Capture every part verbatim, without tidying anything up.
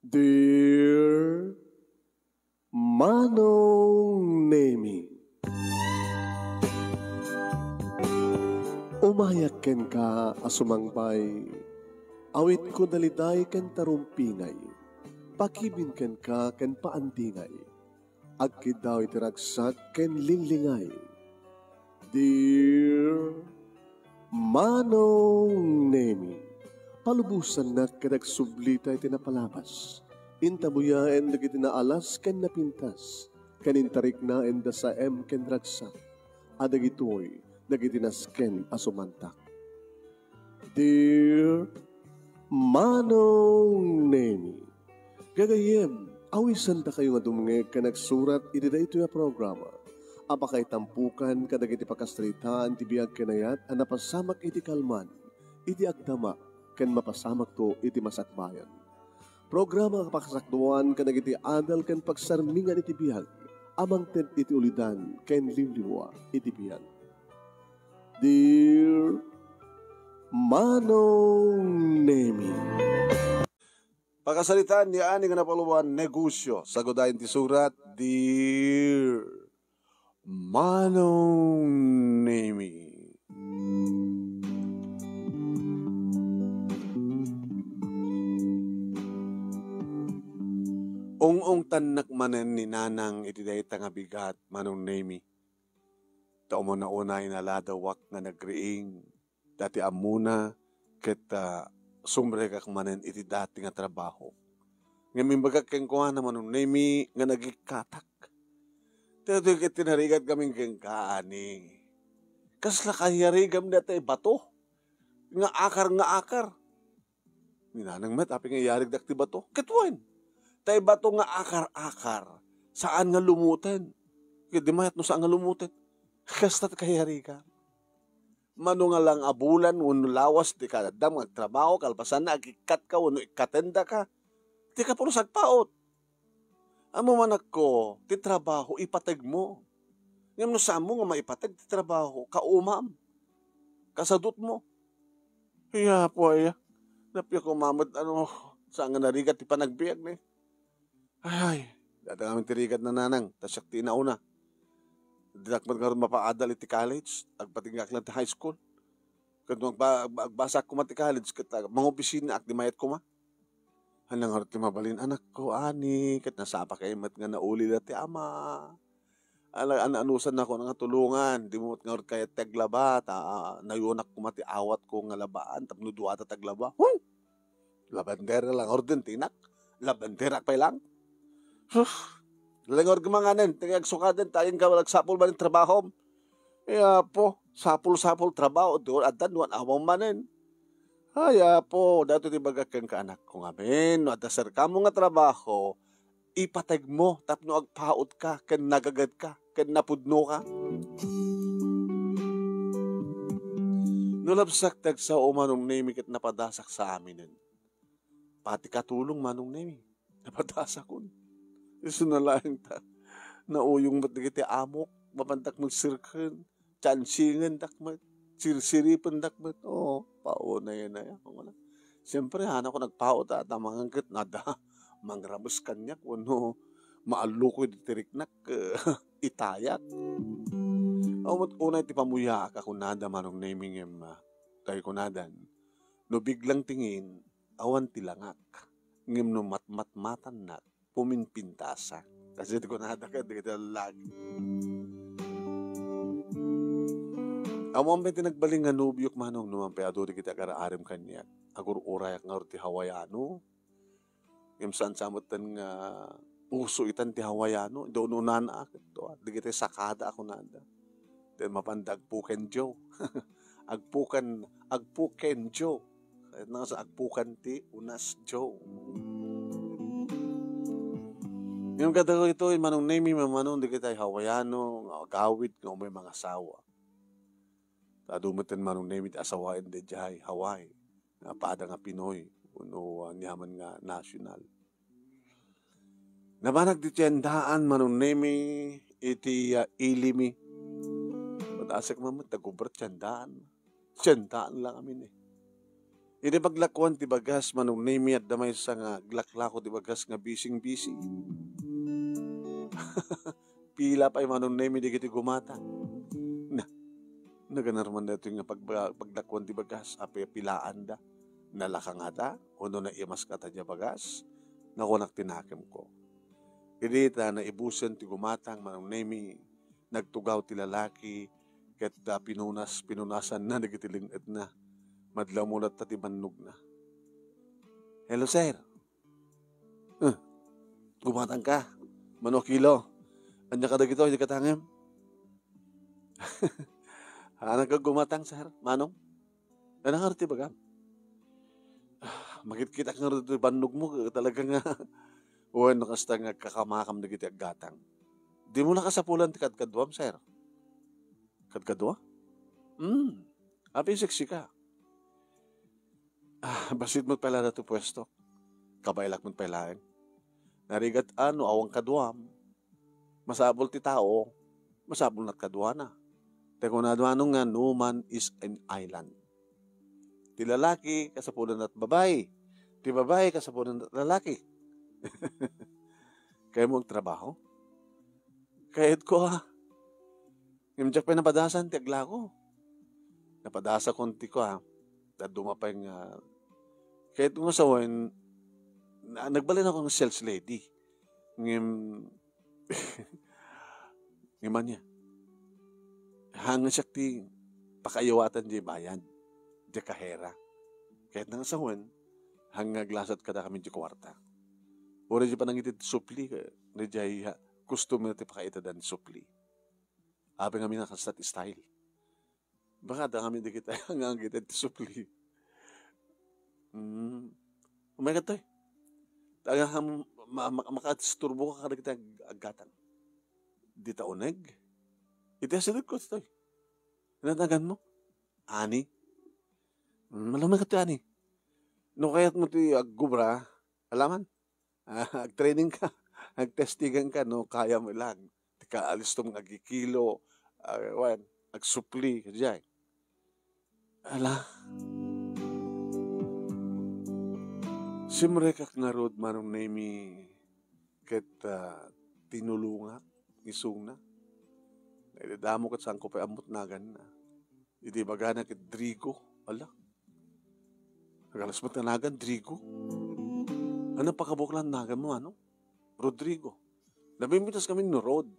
Dear Manong Nemi, umayak kenka a sumangbay, awitko daliday ken tarumpingay, pakibin kenka ken paandingay, agkiddaw iti ragsak ken linglingay. Dear Manong Nemi, palubosannak ket agsublita iti napalabas. Intabuyaen dagiti naalas ken napintas, ken intariknaen da saem ken ragsak, a dagitoy dagiti nasken a sumantak. Dear Manong Nemi, gagayyem, awisandakayo nga dumngeg ken agsurat iti daytoy a programa a pakaitampukan kadagiti pakasaritaan ti biag ken ayat a napasamak iti kalman, iti agdama, ken mapasamakto iti masakbayan. Programa a pakasakduan kadagiti adal ken pagsarmingan iti biag a mangted iti ulidan ken liwliwa iti biag. Dear Manong Nemi. Pakasaritaan ni ani nga napaluan, negosyo. Sagudayen ti surat, Dear Manong Nemi. Ung-ungtannak manen ni Nanang iti dayta nga bigat, Manong Nemi. Ta umuna-una, inaladawak nga nagriing dati ammona ket, ah, sumrekak manen iti dati nga trabaho. Ngem imbagak kenkuana, Manong Nemi, nga nagikkatak. Daytoy ket ti narigat ngamin kenka, ani. Kasla kayarigam dayta a bato nga akar nga akar. Ni Nanang met, apay nga iyarigdak ti bato? Ket wen, tay bato nga akar-akar, saan nga lumuten. Ket di mayat no saan nga lumuten. Kasta ti kayarigan. Mano nga lang a bulan wenno lawas ti kadaddam nga agtrabaho, kalpasanna, agikkatka wenno ikkatendaka, dika pulos agpaut. Ammom, anakko, ti trabaho, ipatgmo. Ngem no saanmo nga maipateg ti trabaho, kaumam, kasadutmo. Ay, Apo, aya. Nappiak koma met, ano, saan nga narigat ti panagbiag, ne? Ay, dayta ngamin ti rigat, Nanang, ta siak ti inauna. Dinak met ngarud mapaadal iti college, agpatinggaak lang ti high school. Ket no agba-, agba-, agbasaak koma ti college, ket, ah, mangopisinaak, di mayat koma. Ania ngarud ti mabalin, anakko, ani, ket nasapakay met nga nauli dayta ti ama. Ala, an-, anusannakon nga tulongan, dimo met ngarud kayat ti aglaba, ta, ah, nayunak koma ti awatko nga labaan, tapno duata ti aglaba. Huh! Labandera lang ngaruden ti inak. Labandera pay lang. Sus! Lengor gumanganen, ti agsukaden, ta inka agsapul manen trabahom. Ay, Apo, sapul-sapul trabaho, doon, addan, wan awam manen. Ay, Apo, daytoy ti ibagak kenka, anakko, ngamin, no adda serkamo nga trabaho, ipateg mo tapno agpaut ka ken nagaged ka ken napudno ka. No labsak ti agsao, Manong Nemi, ket napadasak sa aminen. Pati katulong, Manong Nemi, napadasakon. Isu na laeng ta nauyong met dagiti amok, mapandak met sirken, tiansingendak met, sirsiripendak met. Oo, paunay-unay ako nga. Siyempre, hanako nagpaut a, ta mangan ket nada, mangrames kaniak, wenno maalluko iti tiriknak, itayak. Awan met unay ti pamuyaak a kunada, Manong Nemi, ngem, ah, tay kunadan, no biglang tingin, awan ti langak. Ngem no matmatmatannak, puminpintasa. Kasi ti kunada ket dagiti lallaki. Awan pay ti nagbalin nga nobiok, Manong, no man pay adu dagiti agar-arem kaniak. Agur-urayak ngarud ti Hawaiano. Ngem saan sa metten nga uso itan ti Hawaiano. Di ununana ket, ah, dagiti sakada a kunada. Then mapanda agpuken Joe. Agpuken, agpuken Joe. Kayat na sa agpukan ti unas Joe. Ngem kadagitoy, Manong Nemi, mamano dagiti Hawaiano nga agawid nga umay mangasawa. Ta adu metten, Manong Nemi, ti asawaen idiay Hawaii nga pada nga Pinoy wenno, ah, aniaman nga national. Nabanag ti tiendaan, Manong Nemi, iti, ah, ili mi. Padasek man met, nagubra tiendaan. Tiendaan lang amin, eh. Idi paglakuan ti bagas, Manong Nemi, adda maysa nga aglaklako ti bagas nga bising-bisi. Pila pay, Manong Nemi, dagiti gumatang. Na, naganar man daytoy nga pagba-, paglakuan ti bagas, apay pilaanda? Nalaka ngata? Wenno naimas ngata diay bagas? Nakunak ti nakemko. Idi ta naibusen ti gumatang, Manong Nemi, nagtugaw ti lalaki, ket da pinunas, pinunasanna dagiti leng-etna. Madlaw mo latta ti bannogna. "Hello, sir." "Eh, gumatangka? Mano a kilo? Ania kadagitoy, di katangem?" "Hananka gumatang, sir, manong?" "Ania ngarud ti ibagam?" "Ah, makitkitak ngarud ti bannogmo, talaga nga, wen, no kasta nga agkakamakam dagiti aggatang. Dimo la kasapulan ti kadkaduam, sir." "Kadkadua? Hmm, apay siksika?" "Ah, bassit met pay la daytoy puesto. Kabaelak met pay laeng. Narigat a no awan kaduam, masapul ti tao, masapul met kaduana. Ta kunada manong nga no man is an island. Ti lalaki, kasapulanna ti babai. Ti babai, kasapulanna ti lalaki." "Kayatmo agtrabaho?" "Kayatko, a. Ngem diak pay napadasan ti aglako." Napadasakon ti kua, dadduma pay nga, kayatko nga sawen, na-, nagbalinako nga sales lady. Ngem, ngem ania? Haan nga siak ti pakaayawatan diay bayad, diay kahera. Kayatna nga sawen, haan nga aglasat kadakami diay kuarta. Uray diay panangitid ti supli, diay, ha, customer ti pakaitadan ti supli. Apay ngamin a kasla ti style? Baka adda ngamin dagiti nga agitid ti supli. Hmm. Umay kadtoy. Taga, ma-, ma-, makaisturboka kadagiti ag-, aggatang. Dita uneg? Iti asidegko, toy. Nanaganmo? Ani? Hmm, umay kadtoy, ani. No kayatmo ti aggubra, alaman. Ah, agtrainingka, agtestiganka no kayam lang. Ti kaalistom nga agkikilo, ah, wen, agsupli, kadiay. Ala. Simrekak ngarud, Manong Nemi, ket, ah, tinulongak, isuna. Naidadamok ket saanko pay ammo ti naganna. Idi ibagana ket Drigo. Ala. Nagalas met nga nagan, Drigo. Ania pakabuok la ti naganmo, manong? Rodrigo. Namimitas ngamin no Rod.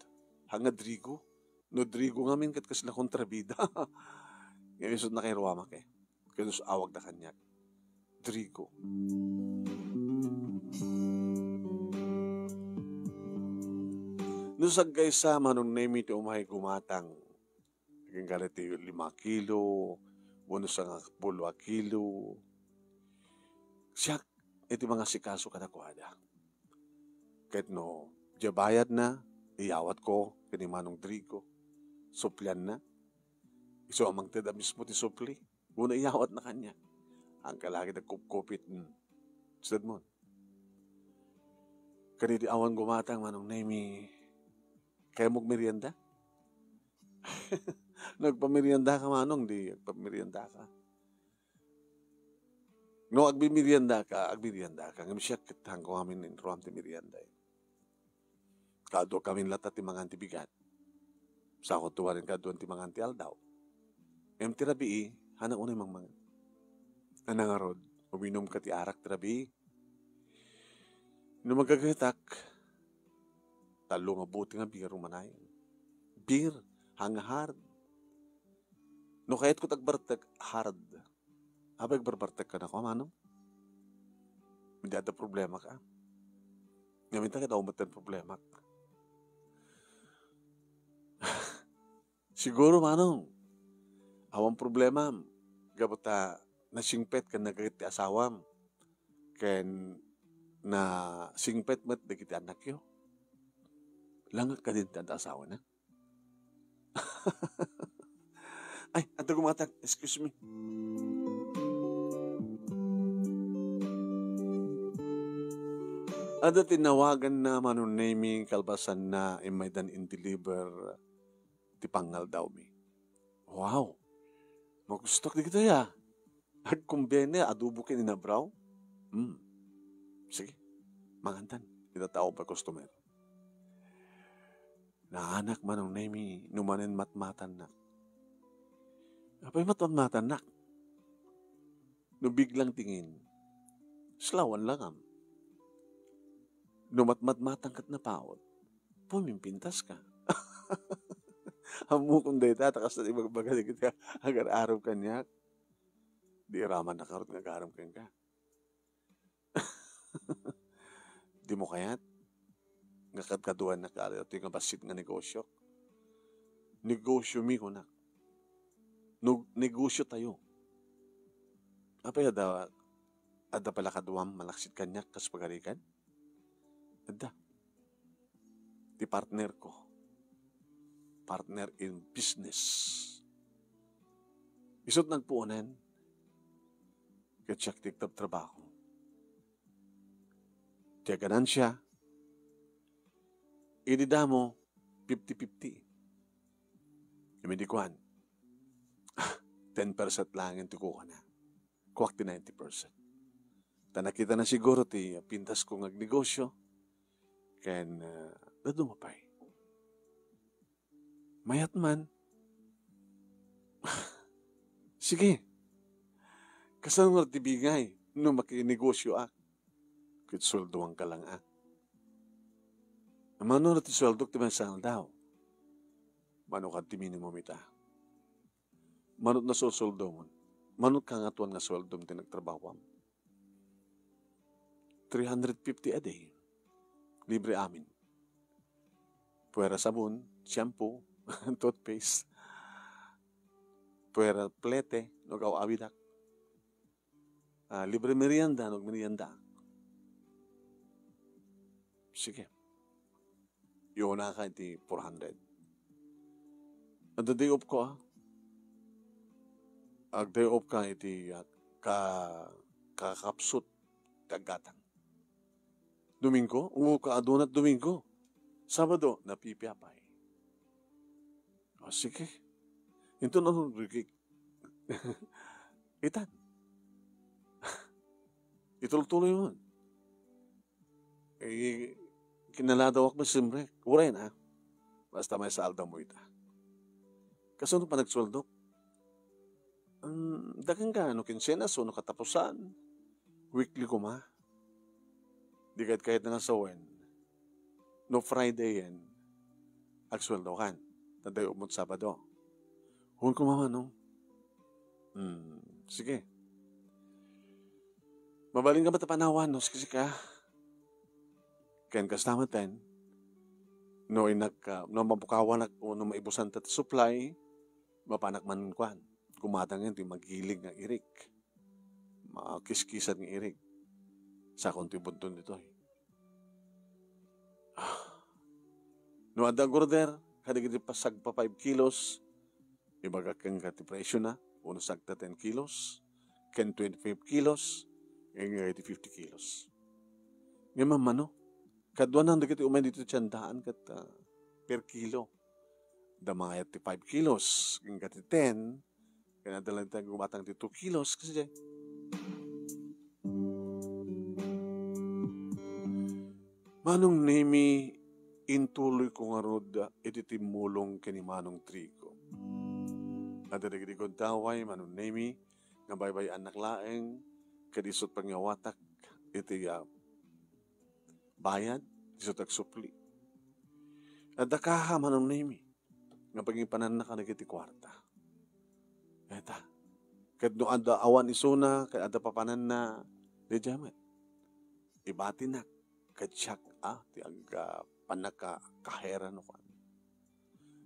Haan nga Drigo. No Drigo ngamin ket kasla kontrabida. Ngem isut' nakairuamak, eh. Ket no awagda kaniak, Drigo. No saggaysa, Manong Nemi, ti umay gumatang, agingga ti lima a kilo, wenno sangapulo a kilo. Siak iti mangasikaso kadakuada. Ket no diay bayadna, iyawatko ken ni Manong Drigo. Suplianna. Isu a mangted a mismo ti supli. Wenno iyawatna kaniak. Haanka la ket agkupkupit. Hmm. Sudmon. Ken idi awan gumatang, Manong Nemi, kayatmo agmerienda? No agpameriendaka, manong, di agpameriendaka. No agmeriendaka, agmeriendaka. Ngem siak ket haanko ngamin inruam ti merienda, eh. Kaadukamin latta ti mangan ti bigat. Sakot tuaren kaaduan ti mangan ti aldaw. Ngem ti rabii, haanak unay mangmangan. Ania ngarud, uminumka ti arak ti rabii? No magagahetak, tallo nga bote nga beer umanay. Beer, haan nga hard. No kayatko ti agbartek, hard. Apay agbarbartek kano, manong? Idi adda problemak, a. Ngem inta ket awan met ti problemak. Siguro, manong, awan problemam. Gapu ta nasingpet ken nagaget ti asawam. Ken nasingpet met dagiti annakyo. Langak kadin ti adda asawana? Ay, adda gumatang. Excuse me. Adda tinawaganna, Manong Nemi, kalpasanna, immaydan in-deliver ti pangaldawmi. Wow! Magustok dagitoy, a. Agkumbene, adobo ken inabraw? Hmm. Sige, mangantan. Ita tao pay customer. Naanak, Manong Nemi, no manen matmatannak. Apay matmatmatannak? No biglang tingin, slawan langam. No matmatmatan ket napaut, pumimpintas ka. Ammokon dayta, ta kasta ti ibagbaga dagiti agar-arem kaniak. Di iraman na karot nga agarem kenka. Dimo kayat nga kadkaduanak nga adda toy nga bassit nga negosio? Negosio mi, kunak. No, negosio tayo. Apay adda, adda pala kaduam malaksid kaniak kas pagarigan? Adda. Ti partner ko. Partner in business. Isut nagpuonan, ket siak ti agtrabtrabaho. Ti aganansia, idi damo, fifty fifty. Ngem idi kuan, ten percent laeng ti kukana. Kuak ti ninety percent. Ta nakitana siguro ti pintasko nga agnegosio, ken, ah, dadduma pay. Mayat man. Sige. Kasano nga ti bingay no makinegosioak? Ket sueldoanka lang, a. Mano ti sueldok ti maysa nga aldaw? Mano kad ti minimum ita? Mano ti nasueldomon? Mano ti kangatoan nga sueldom ti nagtrabahoam? Three hundred fifty a day. Libre amin. Puera sabon, shampoo, toothpaste. Puera plete, no agaw-awidak. Ah, libre merienda, no agmerienda. Sige. Iunaka iti four hundred. Adda day off ko, a. Ag day off ka iti, ah, ka-, kakapsut ti aggatang. Domingo? Uu, kaadunat Domingo. Sabado, napipia pay. O, sige. Inton ano, Ricky? Itan. Itultuloy mo. Eh, kinaladawak met simrek. Uray na. Basta maysa aldaw mo ita. Kasano panagsueldok? Um, dakan ka, no kinsenas, no katapusan. Weekly koma. Di kayat-kayat nga sawen. No Friday yan, agsueldokan. Ta day off mo Sabado. Hun koma, Manong. Hmm, sige. Mabalin ka met a panawan, no, sige ka. Ken kasta met ten, no inak-, ah, no mabukawanak o no maibusan ta ti supply, mapanak man kuan. Gumatang ti magiling nga irik. Makiskisan nga irik. Sakon ti bunton ditoy. Ah. No adda order, kadagiti pasagpa five kilos, ibagak kenka ti presyo na, uno sagta ten kilos, ken twenty-five kilos, ken iti fifty kilos. Ngem mano, kaduanan dagiti umay dito tiendaan ket, ah, per kilo. Da mayat ti five kilos, ken ti ten, ken adda lang ti gumatang ti two kilos, kasi jay. Manong Nemi, intuloy ko ngarud iti timmulong ken ni Manong Trigo. Adda dagiti gundaway, Manong Nemi, nga baybay-annak laeng, ket isut pangawatak iti, ah, bayad, isut agsupli. Adda kaha, Manong Nemi, nga pangipananna kadagiti kuarta. Eta, ket no adda awan isuna, ket adda papananna, daydiay met. Ibatinak, ket siak, a, ti ag-, ah, pannaka-, kahera no kuan.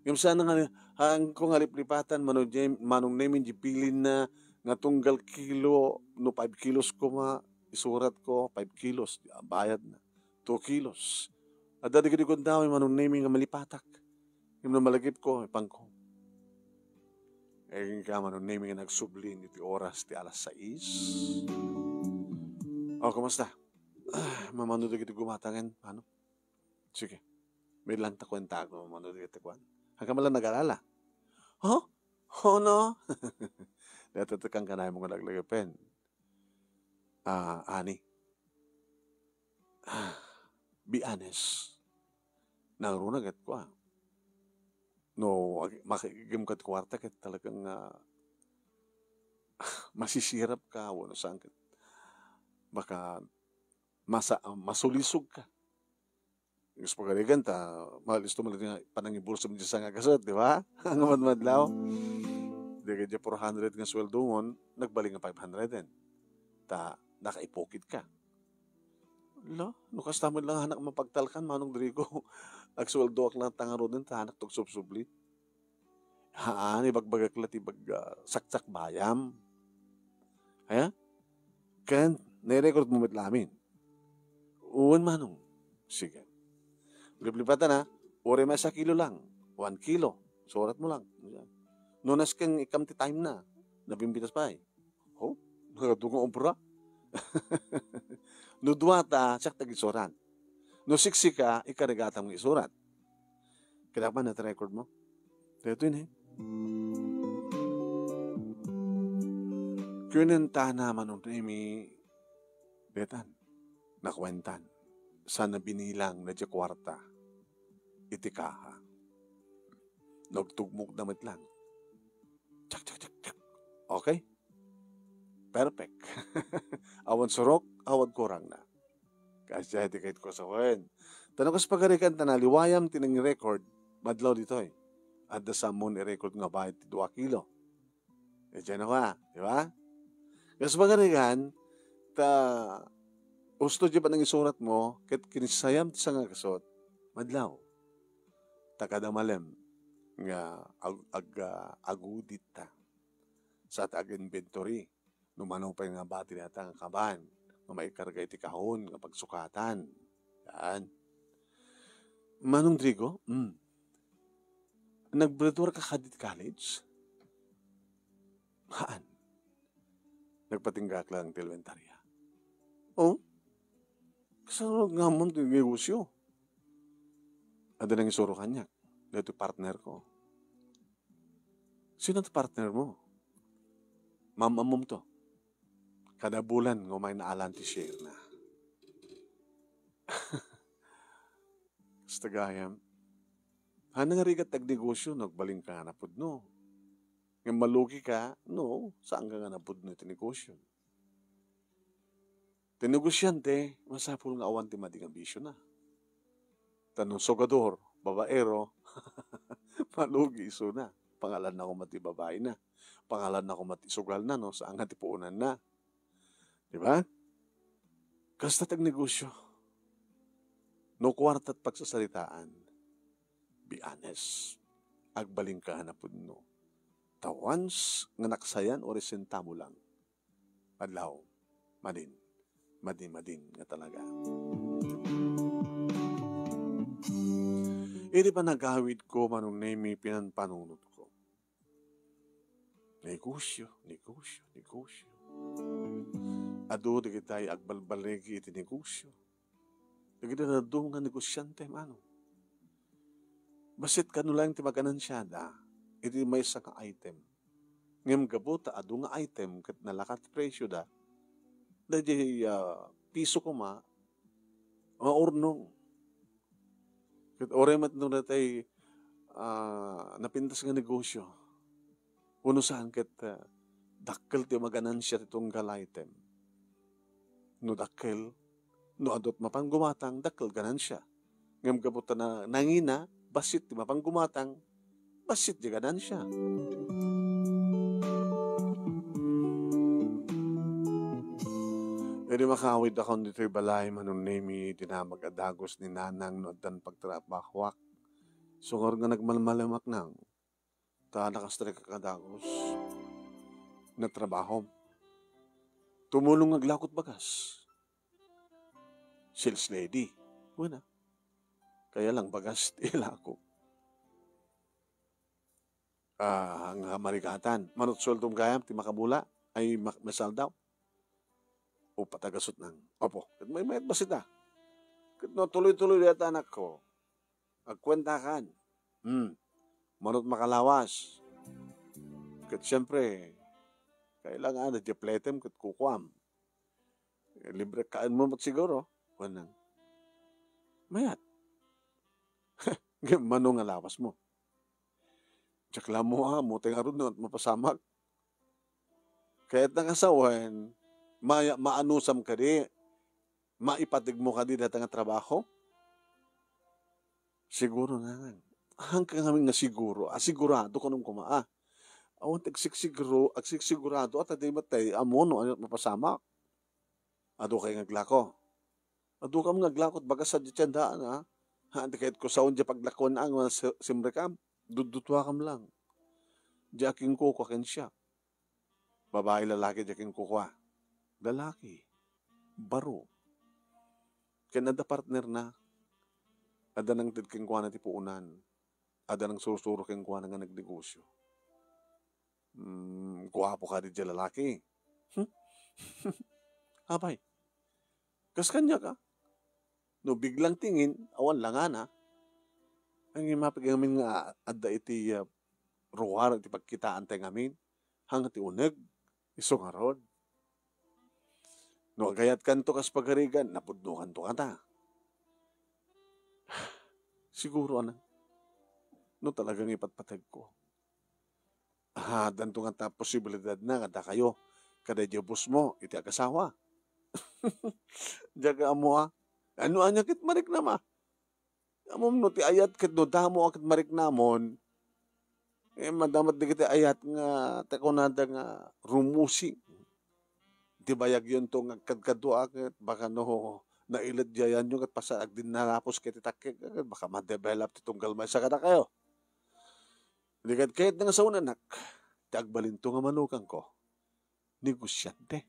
Ngem saan nga, haanko nga liplipatan, Manong Jem-, Manong Nemi, di bilinna nga tunggal kilo, no five kilos koma, isurat ko, five kilos, bayad na. Two kilos. Adda dagiti gundaway, Manong Nemi, nga malipatak. Ngem no malagip ko, ipanko. Eh, ka, Manong Nemi, nga nagsublin iti oras ti alas sais. O, kumusta? Ah, mamano dagiti gumatangen, ano? Sige. May lang ta kuentago, mamano dagiti kuan. Hangka man lang nagalala. Huh? Oh, no? Dayta ti kankanayon nga laglagipen. Ah, ani. Ah, be honest. Nangruna ket kua. No, ag-, makigim ket kuarta ket talagang, ah, masisirap ka, wano saan ket baka masa-, masulisog ka. Isu pagarigan ta, malisto man nga panangibulso mo dyan sa nga gasot, di ba? Ang madmadlaw. Di ka dyan four hundred nga sweldo ngon, nagbaling nga five hundred din. Ta, nakaipokit ka. Lo, no kasta mo lang anak mapagtalkan, Manong Drigo. Agsueldoak lang tangaruden, ta anak tugsubsubli. Haan, ibagbagak la ti bag-, ah, saksak bayam. Aya? Ken, nai-record mo met lamin. Wen, Manong. Sige. Liplipatan, ha? Uray maysa kilo lang. One kilo. Surat mo lang. No, nasken ikam ti time na. Napimbitas pay. Oh, nagadu nga obra. No dua ta, siak ti agisurat. No siksi ka, ikarigatam nga isurat. Kailangan na record mo. Daytoy ni. Kunen ta na Manong Remy, detan, nakuentan, sana binilang na di kuarta iti kaha. Nagtugmok da met lang. Tsak, tsak, tsak, tsak. Okay? Perfect. Awan surok, awan kurang na. Kasdiay ti kayatko sawen. Ta no kas pagarigan ta naliwayam ti nang-record, madlaw ditoy. Adda sammon i-record nga bayad ti dua kilo. E, diyan ako, ah, di ba? Kas pagarigan, ta usto di ba nang isurat mo, ket kinisayam ti sangagasot, madlaw. Ta kada malem nga ag-, ag-, ah, agudit ta. Sa ta ag-inventory. No mano pay nga battery ata nga kaban nga maikarga iti kahon nga pagsukatan. Yan. Manong Drigo, mm, nag-graduar ka kadi ti college? Haan. Nagpatinggaak lang ti elementarya. Oh? Kasano nga ammom ti negosyo? Adda nangisuro kaniak. Daytoy partner ko. Sino ti partner mo? Maam-ammom to. Kada bulan nga umay naalan ti share na. Kasta gayam. Haan nga rigat ti agnegosyo no agbalin ka nga napudno. Ngem malugi ka, no, saan ka nga napudno iti negosyo. Ti negosyante, masapul nga awan ti madi nga bisiona. Ta no sugador, babaero, malugi isuna. Pangalanna koma ti babaina. Pangalanna koma ti sugalna, no, saan nga ti puonanna. Di ba? Kasta ti agnegosyo. No kuarta ti pagsasaritaan, be honest. Agbalin ka nga napudno. Ta once nga naksayan o resenta mo lang, adlaw, madin, madin, madin nga talaga. Iti panagawid ko, Manong Nemi, pinanpanunot ko. Negosyo, negosyo, negosyo. Adu dagiti agbalbaligi iti negosyo. Dagiti dadduma nga negosyante, Manong. Bassit kano laeng ti maganansiada iti maysa nga item. Ngem gapu ta adu nga item ket nalakat ti presioda, daydiay, ah, piso koma, maurnong. Ket uray met no natay, ah, napintas nga negosyo, wenno saan ket, ah, dakkel ti maganansia ti tunggal item. No dakkel, no adu ti mapan gumatang, dakkel ganansia. Ngem gapu ta na-, nangina, bassit ti mapan gumatang, bassit ti ganansia. Idi makaawidakon ditoy balay, Manong Nemi, dinamag a dagus ni Nanang no addan pagtrabahoak. Isu ngarud nga nagmalmalemak nang, ta nakastrekak a dagus. Natrabahom. Tumulong nga aglakot bagas. Sales lady. Wen a. Kaya lang bagas ti ilako. Ah, nga marigatan. Mano ti sueldom gayam ti makabula? Ay, ma-, masaldaw? O patagasut nang. Opo. Ket maymayat bassit a. Ket no tuloy-tuloy dayta anakko, agkuentakan. Hmm. Mano ti makalawas? Ket siempre, Kailangan na di platem ket kukuam. Eh, libre kaenmo met siguro, kuana. Mayat. Ngem mano nga lawasmo? Diak la ammo, a, ammo ti ngarud no mapasamak. Kayatna nga sawen, maya-, maanusam kadi, maipategmo kadi dayta nga trabaho? Siguro ngan. Haanka ngamin nga siguro, a, sigurado kanon koma, a. Awan ti agsigsiguro-, agsigsigurado a ta di met tay ammo no ania ti mapasamak. Adukay nga aglako. Adukam nga aglako, bagas sadiay ti sandaan, a. Ha, di kayatko sawen diay paglakuan, a, nga si-, simrekam. Duddutuakam lang. Diay a kinkukua ken siak. Babai, lalaki diay kinkukua? Lalaki. Baro. Ken adda partnerna, adda nangted kenkuana ti puonan, adda nangsursuro kenkuana nga nagnegosio. Hmm, guapo kadi diay lalaki? Hmm? Apay, kas kaniak, a? No biglang tingin, awan langana. Ngem apay ngamin nga adda iti, a, ruar iti pagkitaantay ngamin? Haan ti uneg, isu ngarud. No agayatkanto kas pagarigan, napudnokanto kata. Siguro, anak, no talaga nga ipatpategko. Ah, addanto ngata posibilidadna nga dakayo kadaydiay ubosmo iti agasawa. Diak ammo, a. Ania ket mariknam, a? Ammom no ti ayat ket no damo a ket mariknamon, eh, madama met dagiti ayat nga ta kunada nga rumusing. Ti bayagyonto nga agkadkadua ket baka no nailet diay ayanyo ket pasaag din nalapos ket ti takkek ket baka ma-develop ti tunggal maysa kadakayo. Idi ket kayatna nga sawen, anak, ti agbalinto nga manuganko, negosiante.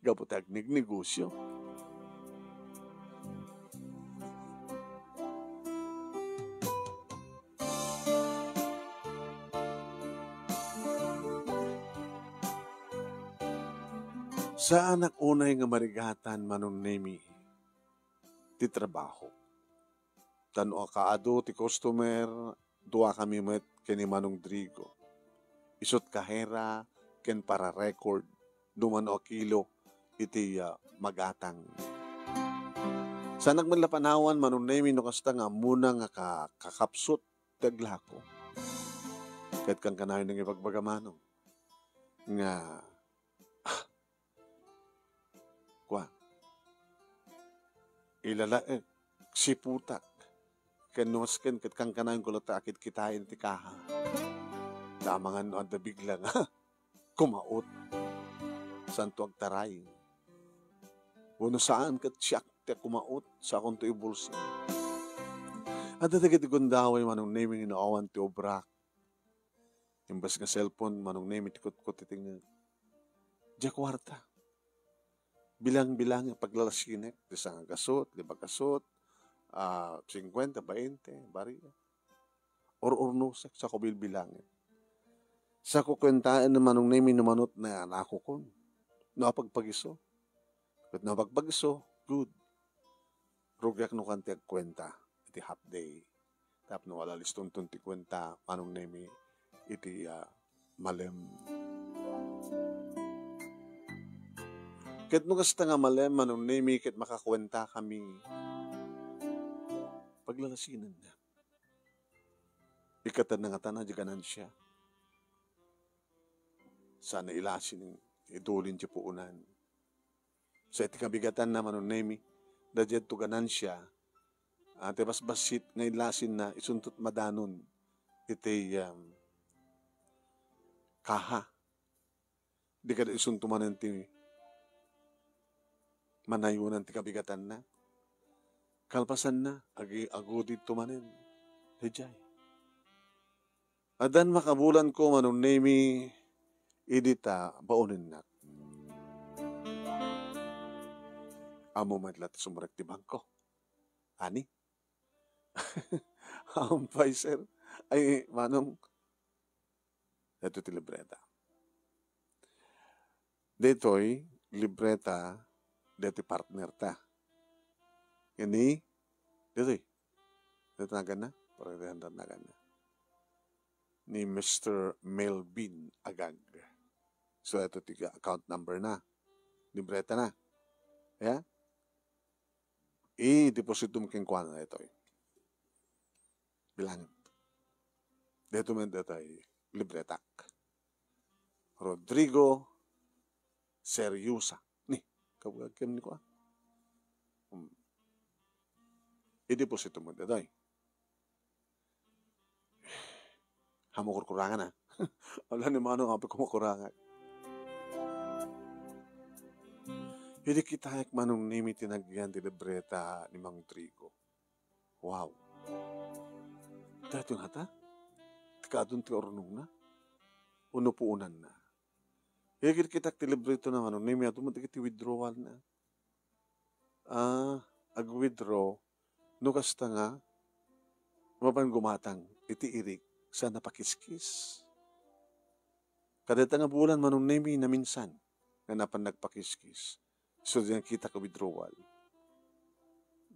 Gapu ti agnegnegosio. Saanak unay nga marigatan, Manong Nemi, ti trabaho. Ta no akaadu ti customer, duakami met ken ni Manong Drigo. Isut' kahera ken para-record, no mano a kilo iti, ah, magatang. Saanak met la panawan, Manong Nemi, no kasta nga ammona nga ka-, kakapsut ti aglako. Ket kankanayon nga ibagbaga, Manong, nga Kua, ilalaek, siputak, ken no masken ket kankanayon ko latta a kitkitaen ti kaha. Ta amangan no adda bigla nga kumaot, saanto agtaray. Wenno saan ket siak ti kumaot, saanto ibulsing. Adda dagiti gundaway, Manong Nemi, no awan ti obrak. Imbes nga cellphone, Manong Nemi, ti kutkot ti tengnga. Diay kuarta. Bilang-bilang nga paglalasinek, ti sangagasut, limagasut, ah, singkuenta, bainte, baria. Ur-urnosek, saanko bilbilangen. Saanko kuentaen, Manong Nemi, no mano ti naanakokon. No apagpagiso. Ket no apagpagiso, good. Rugiak no kua ti agkuenta iti half day. Tapno ala listonton ti kuenta, Manong Nemi, iti, ah, malem. Ket no kasta nga malem, Manong Nemi, ket makakuentakami, paglalasinenna. Ikkatenna ngata diay ganansia. Saan a ilasin, idulin ti puonan. Sa iti kabigatanna, Manong Nemi, daydiay ganansia, ah, ti basbassit nga ilasinna, isunto ti madanon iti, um, kaha. Di kadi isunto manen ti manayonan ti kabigatanna. Kalpasanna, agi-, agudidto manen. Daydiay. Addan makabulanko, Manong Nemi, idi ta baonennak. Ammo met la ti sumrek ti bangko. Ani? Ampay, sir. Ay, Manong. Daytoy ti libreta. Daytoy, libreta, daytoy partner ta. Ini, daytoy. Daytoy naganna? Parang daytoy naganna. Ni Mister Melvin Agag. So, ito ti account number na. Libreta na. Ya? I-depositom kenkuana daytoy. Bilangen. Daytoy met daytoy libretak. Rodrigo Seriosa. Ni, kabagkem ni kua. Hmm. I-depositom met daytoy. Amo kurkurangan, a. Ala ni Manong, apay kumakurangak. Idi kitaek, Manong Nemi, ti nagyan ti libreta ni Mang Trigo. Wow. Daytoy ngata? Ti kaadun ti urnongna? Wenno puonanna? Idi kitak ti libretona, Manong Nemi, adu met dagiti withdrawalna. Ah, ag-withdraw no kasta nga mapan gumatang iti irik sa napakiskis. Kadayta nga bulan, Manong Nemi, naminsan nga napan nagpakiskis. So, di nakita ka withdrawal.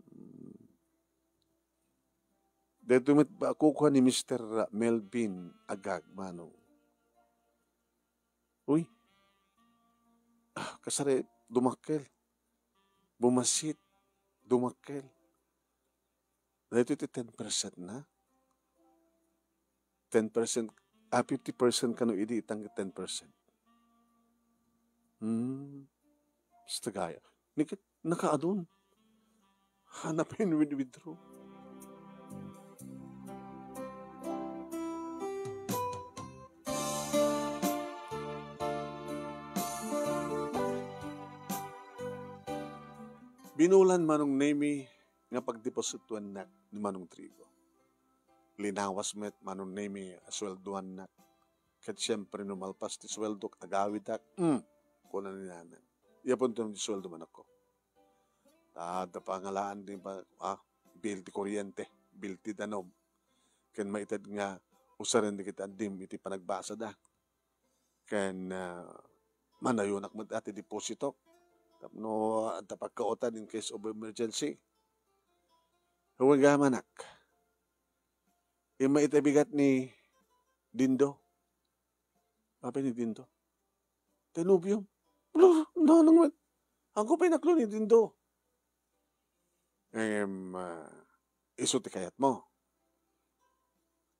Hmm. Daytoy met ba, kukua ni Mister Melvin Agag, Manong. Uy. Ah, kasari, dumakkel. Bumasit. Dumakkel. Daytoy ti ten percent na. Ten percent, ah, fifty percent kano idi itang ten percent. Hmm. Basta gaya. Ni ket nakaadun. Hanapin with withdraw. Binulan, Manong Nemi, nga pagdeposituannak ni Manong Trigo. Linawas met, Manong Nemi, a sueldoannak. Ket siempre, no malpas ti sueldok, agawidak, hmm, kuna ni Nanang. Iya pon ti sueldo manokko. Ta, ta pangalaan ti pa-, ah, bill ti kuryente, bill ti danum. Ken maited nga usaren dagiti addim iti panagbasada. Ken, ah, manayonak met ti depositok. Tapno adda pagkaotan in case of emergency. Wen gayam, anak. Imma iti bigat ni Dindo. Apay ni Dindo? Ti nobiom. Nanang met. Agko pay naklo ni Dindo. Em, ah, isu ti kayatmo.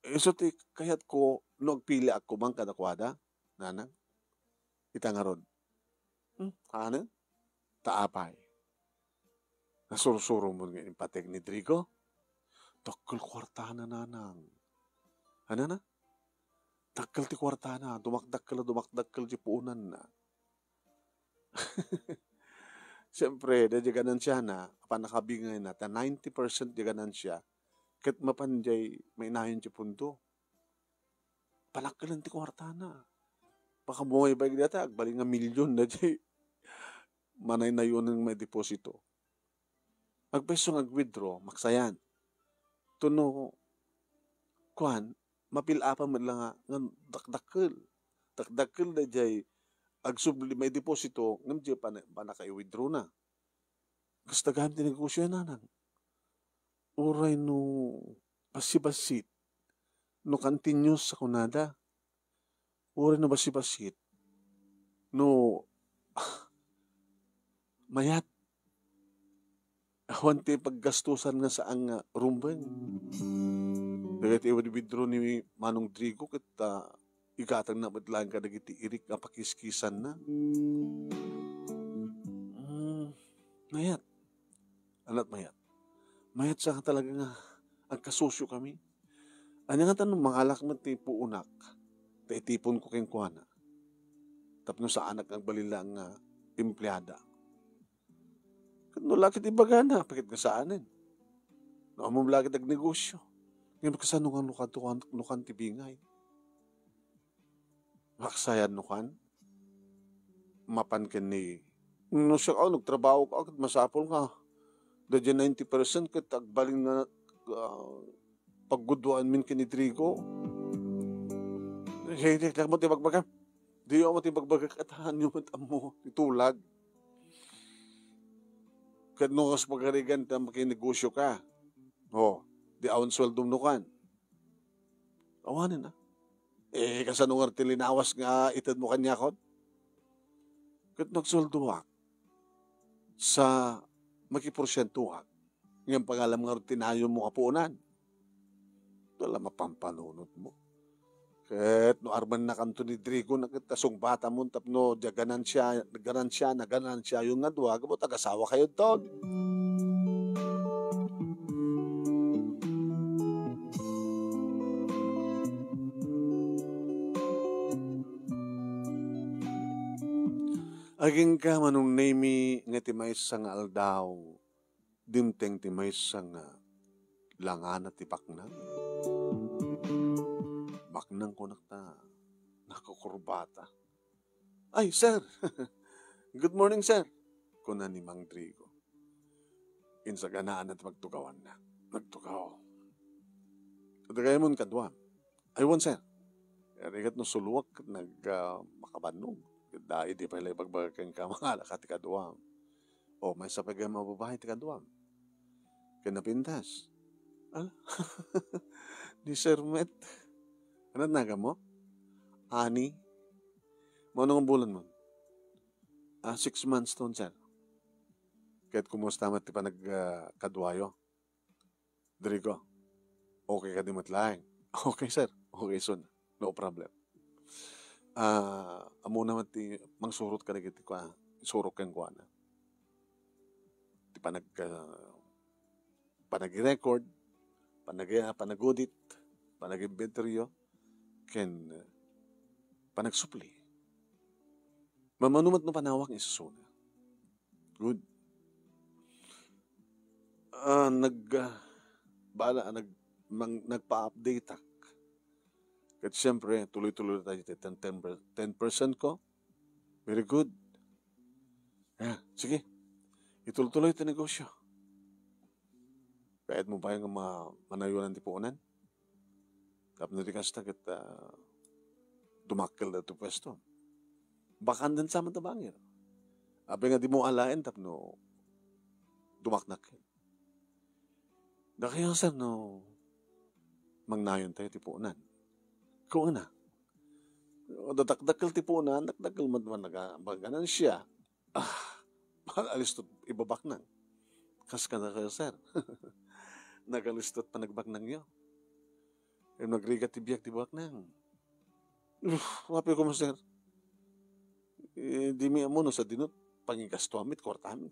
Isu ti kayatko no agpiliak koma kadakuada, Nanang. Ita ngarud. Hmm, kanen? Ta apay? Nasursuro mo nga impateg ni Drigo? Dakkel kuartana, Nanang. Anana? Dakkel ti kuartana, dumakdakkel, dumakdakkel ti puonanna. Siempre, daydiay ganansiana, pannakabingayna, ta ninety percent ti ganansia, ket mapan diay mainayon ti pundo. Panakkelen ti kuartana. Pakabumaybaig dayta, agbalin nga milyon daydiay manaynayonen nga maideposito. Agpayso nga ag-withdraw, maksayan. Tuno, kuan, mapil-apan met la nga, nga dakdakkel. Dakdakkel daydiay agsubli maideposito, ngem diay pana-, panaka-i-withdraw na. Kasta gayam ti negosyo, Nanang. Uray no bassit-bassit, no continuous a kunada. Uray no bassit-bassit, no, ah, mayat. Awan ti paggastusan nga saan nga rumbeng. Dagiti i-withdraw ni Manong Drigo ket, ah, igatangna met laeng kadagiti irik nga pakiskisanna. Mm, mayat. Anat mayat. Mayat sa nga talaga nga agkasusiokami. Ania ngata no mangalak met ti puonak, ta itiponko kenkuana. Tapno saanak nga agbalin laeng nga empleada. Ket no la ket ibagana, apay ket nga saanen? No ammom la ket agnegosyo. Ngem kasano nga no kan, no kan ti bingay? Maksayan no kan? Mapan ken ni, no siak, aw, nagtrabaho ka, ket masapul nga daydiay ninety percent ket agbalin nga, ah, pagguduanmin ken ni Drigo. Hey, di, di mo ti bagbagam. Di mo ti bagbagak, ket haanyo met ammo ti tulag. Ket no kas pagarigan ta makinegosyo ka, o, di awan sueldom no kan. Awanen, a. Eh, kasano ngarud ti linawas nga itedmo kaniakon? Ket no agsueldoak, sa makiporsientoak, ngem pangalam ngarud ti nayonmo a puonan. Ito la mapanpanunotmo. Ket no armennakanto ni Drigo na ket ta sungbatamon tapno dia ganansia, ganansia na ganansiayon nga dua, gapu ta agasawakayo ton. Agingga, Manong Nemi, nga ti maysa nga aldaw, dimteng ti maysa nga langana ti baknang. Baknang kunak ta nakukurbata. "Ay, sir! Good morning, sir!" kuna ni Mang Drigo. Insaganaan ti pagtugawanna. Nagtugaw. "Adda gaymon kaduam?" "Ay, wen, sir." Rigat no suluak ket nag, ah, makabannog. Ket da, idi pay la ibagbaga kenka, mangala ka ti kaduam. O, maysa pay gayam a babai ti kaduam. Ken napintas. Ala, ni Sir met. Ano nagammo? Ani? Mano nga bulan mo? Ah, six months ton, sir. Ket kumusta met ti panag, ah, kaduayo? Drigo, okay kadi met laeng? Okay, sir. Okay, son. No problem. Ah, ammona met ti mangsurot kadagiti kua, isurok kenkuana. Ti panag-, ah, panag-record, panag-, panag-audit, panag-inventory, ken, ah, panagsupli. Mamano met no panawak isusuna. Good. Ah, nag, ah, bala, nag-, mang-, nagpa-update ak. Ket siyempre, tuloy-tuloy tayo ti ten, ten per-, ten percent ko. Very good. Ah, sige. Itultuloy ti negosyo. Kayatmo pay nga ma-, manayonan ti puonan? Tapno di kasta ket, ah, dumakkel daytoy puesto. Bakanten sa man ta bangir. Apay nga dimo alaen tapno dumaknak? Dakayo, sir, no mangnayon tayo ti puonan. Kuna, dakdakkel ti puonan, dakdakkel met man naga-, maganansia. Ah, alistot ibabaknang. Kas kadakayo, sir. Nagalistot panagbaknangyo. Ngem nagrigat ti biag ti baknang. Uf, apay koma, sir. Eh, dimi ammo no sadino pangigastoam ti kuartam.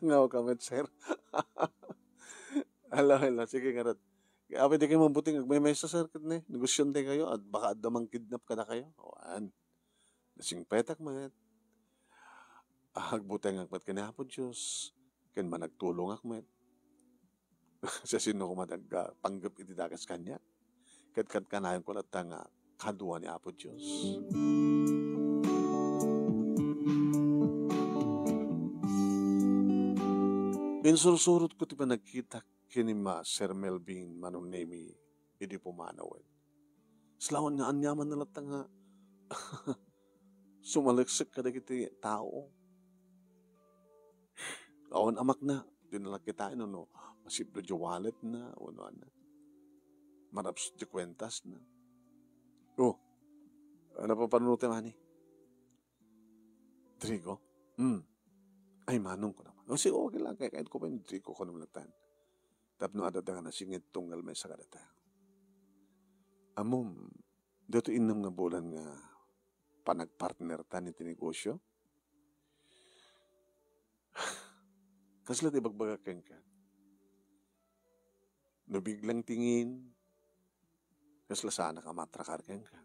Nangaw ka met, sir. Ala, ala, sige ngarud. Apay dakayo mabuting agmaymaysa, sir, ket ne, negosyontayo, at baka adda mangkidnap kadakayo. Awan. Nasingpetak met. Agbutengak met ken Apo Dios, ken managtulongak met. Siasino koma ti agpanggep iti dakes kaniak? Ket kad-, kanayonko latta nga kadua ni Apo Dios. Insursurotko ti panagkitak ken ni Sir Melvin Manong Nemi idi pumanawen. Salawan nga aniamanna latta nga sumaleksek kadagiti tao. Awan a makna, di na la kitaen no masipdo diay walletna, wenno ania. Marapsut diay kuentasna. Oh, ano pa panunutem ani? Drigo? Hmm. Ay, manong ko naman. O, sige, okay lang. Kaya kahit ko pa yung Drigo ko naman nagtan. Tapno adda nga nasingit tunggal maysa kadata. Ammom, daytoy innem nga bulan nga panagpartner ta iti negosyo? Kasla ti ibagbaga kenka? No biglang tingin, kasla saanak a matrakar kenka.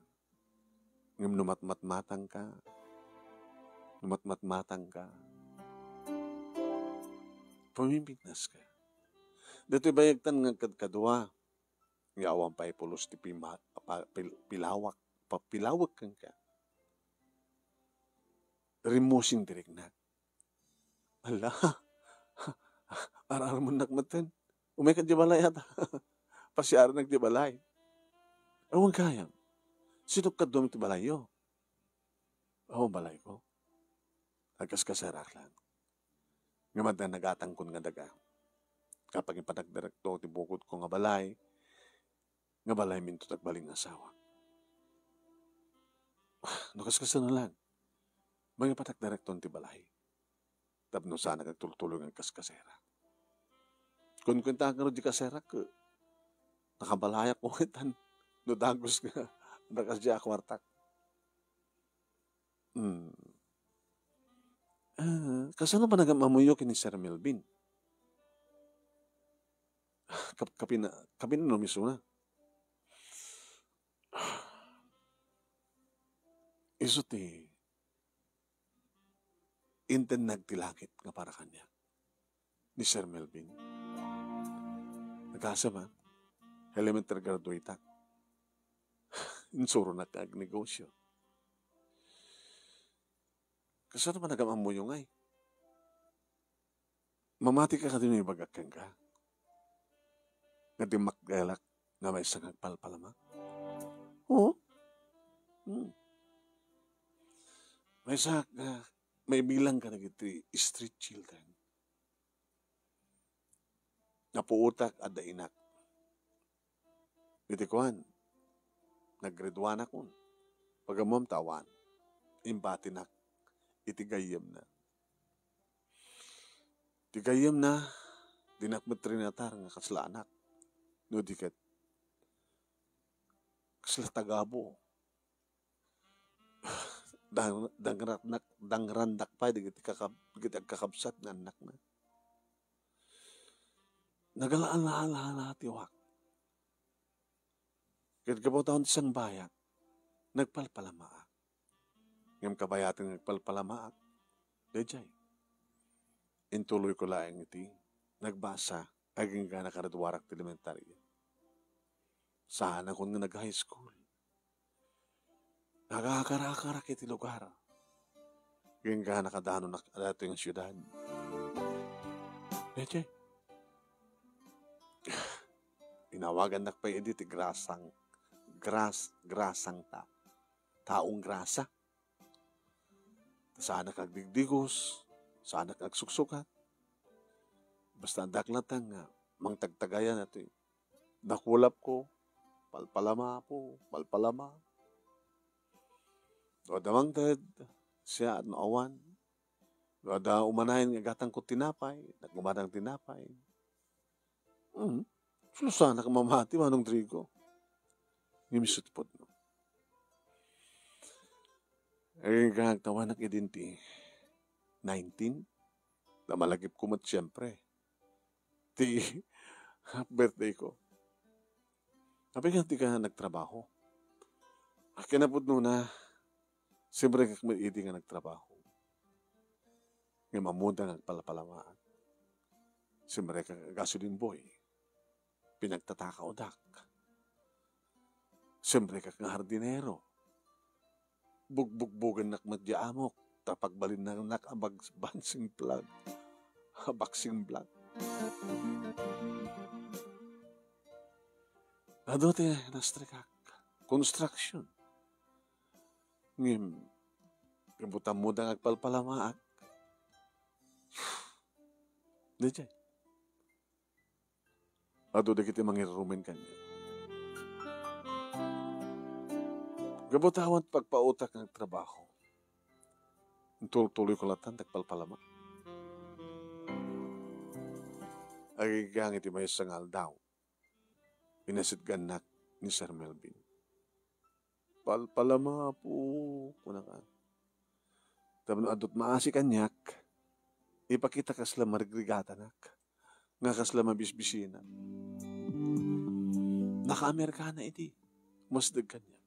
Ngem no matmatmatangka, no matmatmatangka, pamimignaska. Daytoy bayagtan nga kadkadua, nga awan pay pulos ti pima-, pa-, pil-, pilawak, pa-, pilawek kenka. Rimmusing ti riknak. Ala, ar-armennak metten. Umayka diay balay ata. Pasiarennak diay balay. Awan gayam. Sino kaduam iti balayyo? Awan balayko. Agkaskasarak lang. Ngem adda nagatangkon nga daga. Kapangipanagdarakto ti bukodko nga balay, nga balaymi inton agbalin nga asawa. No kaskasano lang, Mangipatak direkton ti balay. Tapno saanak agtultuloy nga agkaskasera. Kunkuentaak ngarud di kaserak, nakabalayak ko ngetan no dagus nga nakas di a kuartak. Hmm. Ah, kasano panagam-ammoyo ken ni Sir Melvin? Kap-, kapin-, kapin no misuna. Isu ti intennag ti langit nga para kaniak ni Sir Melvin. Nagasem a, elementary graduate ak. Insuronak nga agnegosyo. Kasano panagam-ammoyo ngay? Mamatika kadi no ibagak kenka nga dimmakdelak nga maysa nga agpalpalama? Oo. Hmm. Maysa nga maibilang ka dagiti street children. Napuotak adda inak. Iti kuan, naggraduanakon. Pagammom ta awan. Imbatinak iti gayyemna. Ti gayyemna, dinak met trinatar nga kasla anak. No di ket, kasla tagabo. Dang-, dangratnak, dangrandak pay dagiti kakab-, dagiti agkakabsat nga annakna. Nagala-ala-ala ti uwak. Ket gapu ta awan ti sangbayat, nagpalpalamaak. Ngem kabayaten nga agpalpalamaak, daydiay. Intuloyko laeng iti nagbasa agingga naggraduarak ti elementarya. Saanakon nga nag-high school. Nagakarakar iti lugar. Agingga nakadanonak datoy nga siudad. Daydiay. Inawagannak pay idi ti grasang, gras-, grasang ta. Taong grasa. Saanak agdigdigos, saanak agsuksukat. Basta addak latta nga mangtagtagayan iti nakulapko, palpalamapo, palpalama. No adda mangted, siak no awan. No adda umanayen nga igatangko tinapay, nagumanang tinapay. Hmm. Sulusanak mamati, Manong Trigo. Ngem isu ti pudno. Agingga agtawanak idin ti nineteen. Namalagipko met, siempre, ti birthday ko. Apay nga dika nagtrabaho? A, kinapudnona, simrekak met idi nga nagtrabaho. Ngem ammoda nga agpalpalamaak. Simrekak a gasoline boy. Pinagtatakaodak. Simrekak nga hardinero. Bugbugbogennak met di amok, ta pagbalinnak a bag-, boxing vlog. Boxing vlog. Adu ti nastrekak. Construction. Ngem, gapu ta ammoda nga agpalpalamaak. Daydiay. Adu dagiti mangirumen kaniak. Gapu ta awan pagpautak nga agtrabaho, intultuloyko latta ti agpalpalama. Agingga iti maysa nga aldaw, inasitgannak ni Sir Melvin. "Palpalama, Apo," kunana. Tapno adut maasi kaniak, ipakita kasla marigrigatanak, nga kasla mabisbisinak. Naka-Amerikana idi, masdeg kaniak.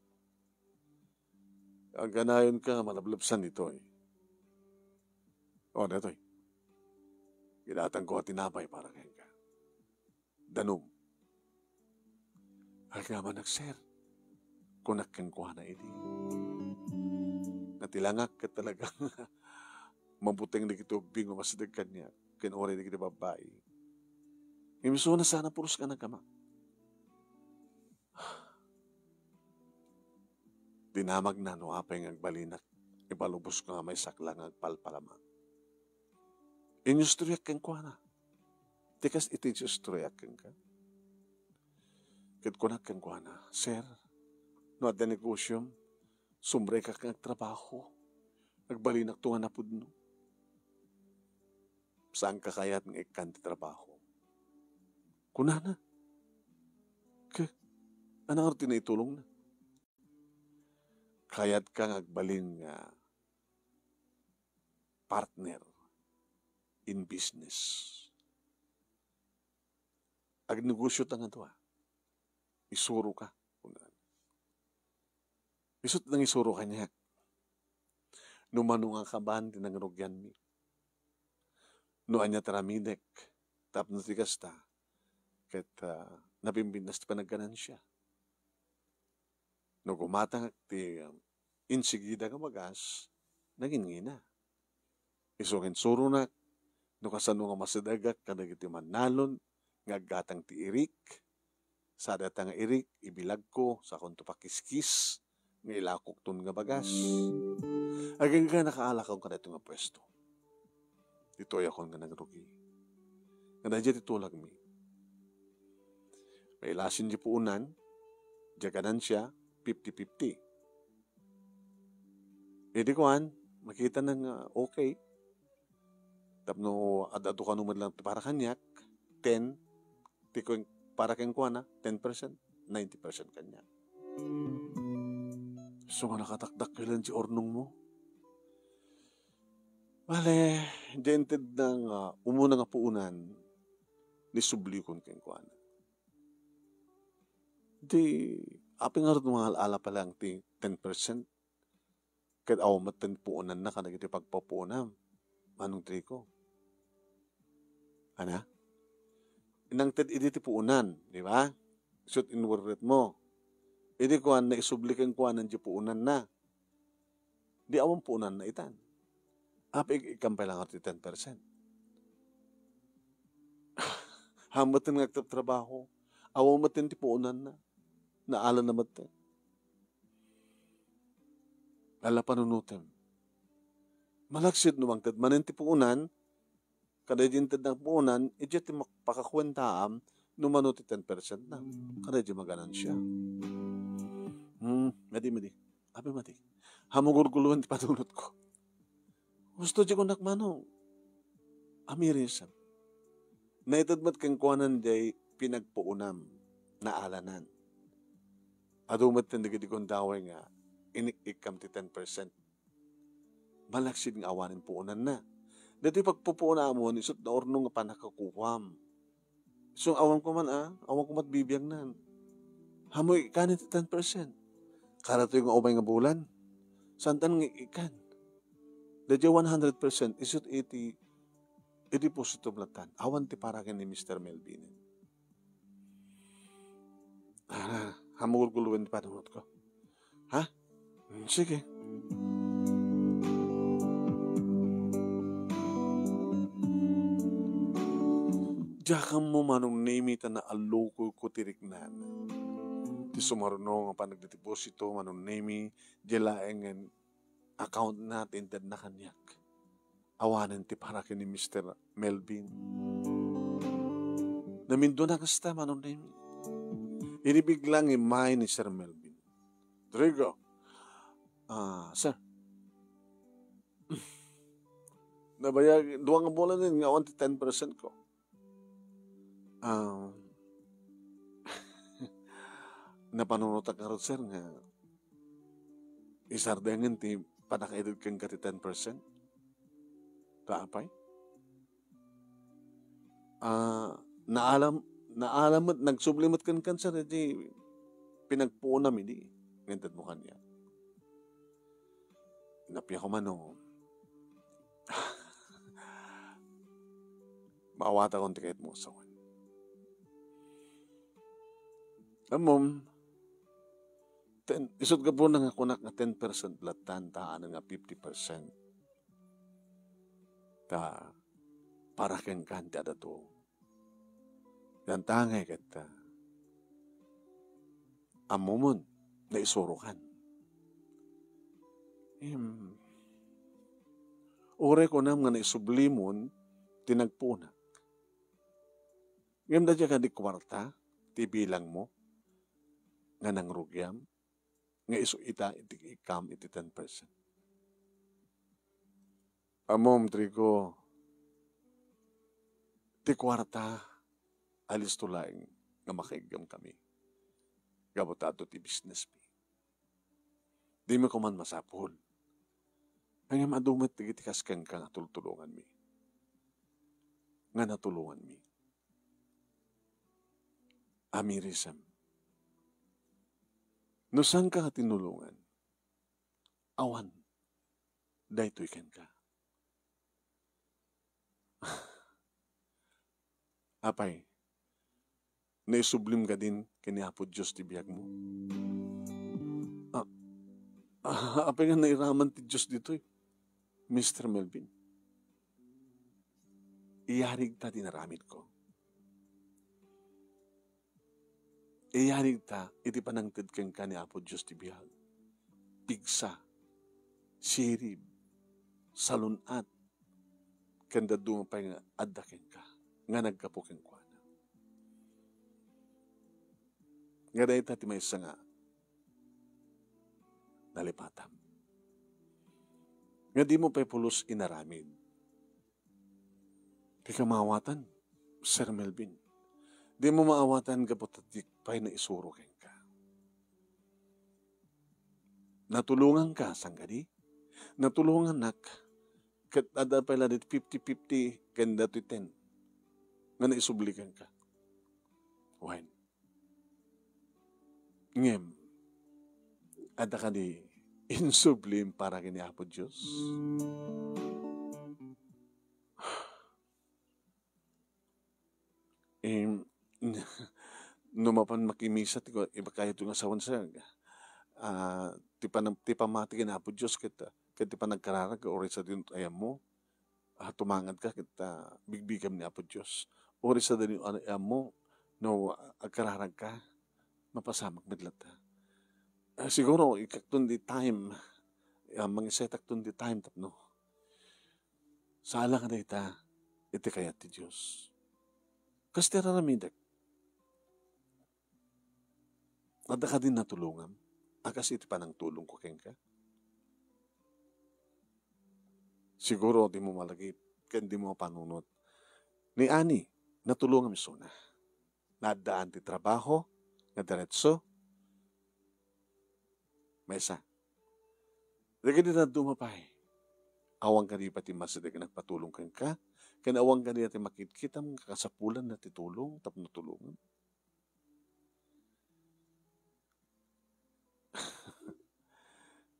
Agkanayonka, malablepsan ditoy. O, daytoy. Gidatangko a tinapay para kenka. Danum. Agyaman, sir, kunak kenkuana idi. Natilangak ket talagang mabuteng dagiti ubbing a masdeg kaniak ken uray dagiti babbai. Ngem isuna saan a pulos nga nagama. Dinamagna no apay nga agbalinak, ipalubos ko nga maysak la nga agpalpalama. Inyustroyak kenkuana. Ti kas iti inyustroyak kenka. Ket kunak kenkuana, "Sir, no adda negosiom, sumrekak nga agtrabaho." Agbalinakto nga napudno. Saanka kayat nga ikkan ti trabaho? Kunana. Ke, ania ngarud ti naitulongna? Kayatka nga agbalin nga partner in business. Agnegosio ta nga dua. Isuroka, kunana. Isut' nangisuro kaniak no mano nga kabaen ti nangrugianmi. No ania ti aramidek tapno ti kasta, ket, ah, nabimbinnas ti panagganansia. No gumatangak ti, um, insigida nga bagas, nanginngina. Isu nga insuronak no kasano nga masidegak kadagiti mannalon nga aggatang ti irik. Sa dayta nga irik, ibilagko, sakonto pakiskis nga ilakokton nga bagas. Agingga nakaalakon kadaytoy nga puesto. Ditoy akon nga nagrugi. Nga daydiay ti tulagmi. Mailasin diay puonan, diay ganansia, fifty fifty. Idi kuan, makitana nga okay. Tapno ad-adu kano met lang ti para kaniak, ten, ti kuen-, para kenkuana, ten percent, ninety percent kaniak. Isu nga nakatakdakkel ti urnongmo. Bale, diay intedna nga umuna nga puonan, naisublikon kenkuana. Di, apay ngarud nga al-ala pa lang ti ten percent? Ket awan met ti puonanna kadagiti pagpapuonam, Manong Trico. Ana? Nangted idi ti puonan, di ba? Isut' inwerretmo. Idi kuan, naisubli kenkuana diay puonanna. Di awan puonanna itan. Apay ik-, ikkan pay lang ti ten percent? Haan met nga agtrabtrabaho. Awan met ti puonanna. Naalana met. Ala panunotem. Malaksid no mangted manen ti puonan, kadaydi intedna puonan, idiay ti mak-, pakakuentaam no mano ti ten percent na. Kadaydi maganansia. Hmm, madi, madi. Apay madi. Haan mo gurguloen ti panunotko. Husto diay kunak, Manong. Amirisem. Naited met kenkuana diay pinagpuonam, naalanan. Adu met ti dagiti gundaway nga inik-ikkam ti ten percent. Malaksid nga awanen puonanna. Daytoy pagpupuonamon, isut' naurnong nga pannakakukuam. Isu nga awan ko man, ah, awan ko met bibiangnan. Haan mo ikkan ti ten percent. Kada toy nga umay nga bulan, saantan nga ikkan. Daydiay one hundred percent, isut' iti, iti depositom lattan. Awan ti para ken ni Mister Melvin. Ah, haan mo gurguloen ti panunotko. Ha? Hmm, sige. Diak ammo, Manong Nemi, ta naallokoyko ti riknana. Ti sumaruno nga panagdedeposito, Manong Nemi, diay laengen accountna ti intedna kaniak. Awanen ti para ken ni Mister Melvin. Namindona kasta, Manong Nemi. Idi biglang immay ni Sir Melvin. Rodrigo. Ah, sir. Nabayag, dua nga bulan nga awan ti ten percent ko. Ah, napanunotak ngarud, sir, nga isardengen ti pannakaited kenka ti ten percent. Ta apay? Ah, naalam, naalam met, nagsubli met kenkan, sir, iti pinagpuonam idi. Nga intedmo kaniak. Nappiako man no maawatakon ti kayatmo a sawen. Ammom, ten, isut' gapuna nga kunak nga ten percent lattan, ta anen nga fifty percent. Ta para kenkan ti adato. Dantangay ket, ah, ammomon, naisurokan. Em, uray kunam nga naisublimon ti nagpuonak. Ngem daydiay kadi kuarta ti bilangmo nga nangrugiam, nga isu ita iti ikkam iti ten percent. Ammom, Trigo, ti kuarta, alisto laeng nga makaiggamkami. Gapu ta adu ti business mi. Dimi koma masapul. Ngem adu met dagiti kas kenka nga tultulonganmi. Nga natulonganmi. Amirisem. No saanka nga tinulongan, awan daytoy kenka. Apay, naisublim kadin ken ni Apo Dios ti biagmo? Ah, ah, apay nga nairaman ti Dios ditoy, Mister Melvin? Iyarig ta ti naramidko. Iyarig ta iti panangted kenka ni Apo Dios ti biag, pigsa, sirib, salun-at, ken dadduma pay nga adda kenka, nga naggapu kenkuana. Nga dayta ti maysa nga nalipatam. Nga dimo pay pulos inaramid. Dika maawatan, Sir Melvin. Dimo maawatan gapu ta dika pay naisuro kenka. Natulonganka, saan kadi? Natulongannak, ket adda pay la ditoy fifty fifty ken datoy ten nga naisubli kenka. Wen. Ngem, adda kadi insublim para ken ni Apo Dios? Em, no mapan makimisa ti ku-, ibagkayo ti nga sawen, sir. Ah, ti panam-, ti pammati ken Apo Dios ket, ket ti panagkararag, uray sa dino ti ayammo, ah, tumangadka ket, ah, bigbigam ni Apo Dios. Uray sa dino ti ayammo, no agkararagka, mapasamak met latta. Ah, siguro, ikkakton ti time, ah, mangisetakton ti time tapno sala nga dayta iti kayat ti Dios. Kas ti aramidek, adda kadi natulongam a kas iti panangtulongko kenka? Siguro, dimo malagip ken dimo mapanunot. Ni Ani, natulongam isuna. Naaddaan ti trabaho nga diretso. Maysa. Dagiti dadduma pay, awan kadi pay ti masideg nga nagpatulong kenka, ken awan kadi ti makitkitam nga kasapulanna ti tulong tapno tulongam?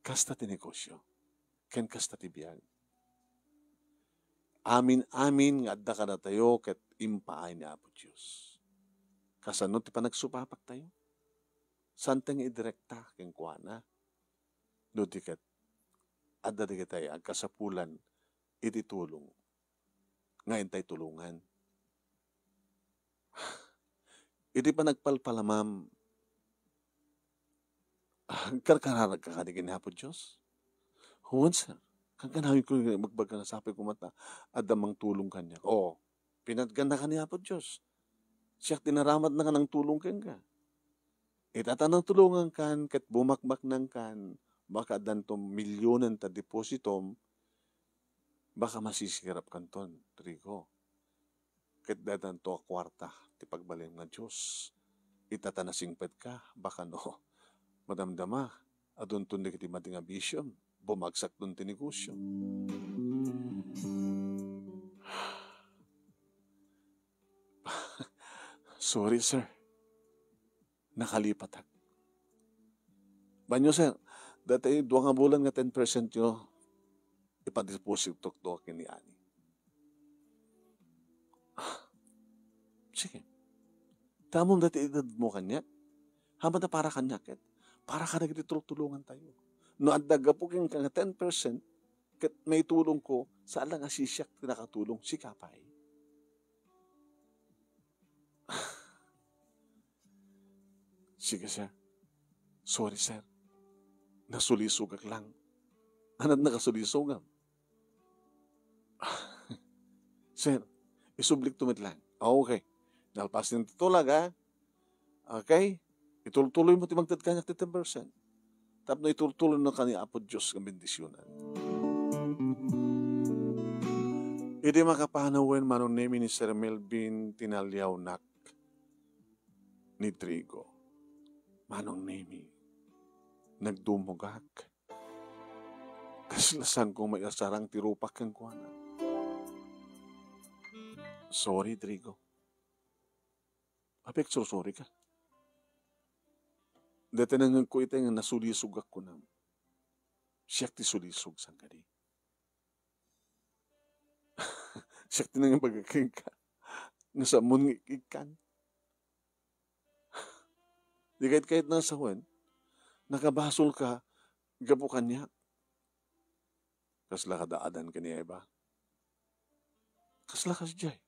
Kasta ti negosio, ken kasta ti biag. Amin-amin nga adda kadatayo ket impaay ni Apo Dios. Kasano ti panagsupapaktayo? Saantayo nga idirekta kenkuana? No di ket, adda dagiti agkasapulan iti tulong nga intay tulongan. Iti panagpalpalamam, agkarkararagka kadi ken ni Apo Dios? Wen, sir. Kankanayon ko nga ibagbaga nga sapay koma ta adda mangtulong kaniak. Oo, pinatgannaka ni Apo Dios. Siak ti naramatna nga nangtulong kenka. Ita ta natulongankan ket bumakbaknangkan, baka addanto milyonen ta depositom, baka masisirapkanton, Rico. Ket dadanto a kuarta ti pagbalin nga Dios. Ita ta nasingpet ka, baka no, madamdama, adunton dagiti madi nga bisio, bumagsakton ti negosio. Sorry, sir. Nakalipatak. Banyo, sir, dati dua nga bulan nga ten percent yo, ipadepositok to ken ni Ani. Sige. Tamom dati idadmo kaniak. Haman ta para kaniak ket, para kadagiti tultulongan tayo. No adda gapu kenka nga ten percent, ket maitulong ko, saan la nga sisiak ti nakatulong, sika pay. Sige, sir. Sorry, sir. Nasulisogak lang. Ania ti nakasulisogam? Sir, isublikto met lang. Ah, okay. Nalpas ti tulag, ha? Okay? Itultuloy mo ti magted kaniak ti ten percent. Tapno itultuloy na kaniak Apo Dios nga bendisionan. Idi makapanawen, Manong Nemi, ni Sir Melvin, tinaliawnak ni Trigo. Manong Nemi, nagdumogak. Kasla saan ko maisarang ti rupak kenkuana. Sorry, Trigo. Apek, sorry ka. Dayta nangngegko ita nga nasulisogak kunam. Siak ti sulisog, saan kadi? Siak ti nangibaga kenka nga saanmon nga ik-ikkan. Di kayat-kayat na sawen, nakabasolka gapu kaniak. Kasla kada Adan ken ni Eva. Kasla kasdiay.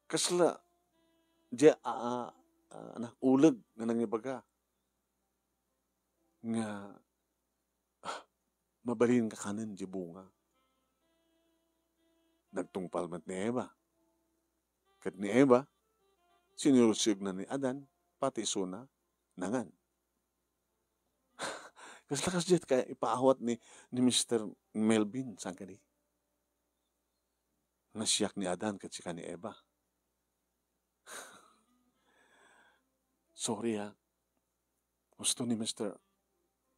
Kasla, diay a, a, a, na, uleg nga nangibaga nga, ah, mabalinka kanen diay bunga. Nagtungpal met ni Eva. Ket ni Eva, sinursegna ni Adan, pati isuna, nangan. Kasla kasdiay ti ipaawat ni, ni Mister Melvin, saan kadi? Nga siak ni Adan ket sika ni Eva. Sorry, ha. Husto ni Mister,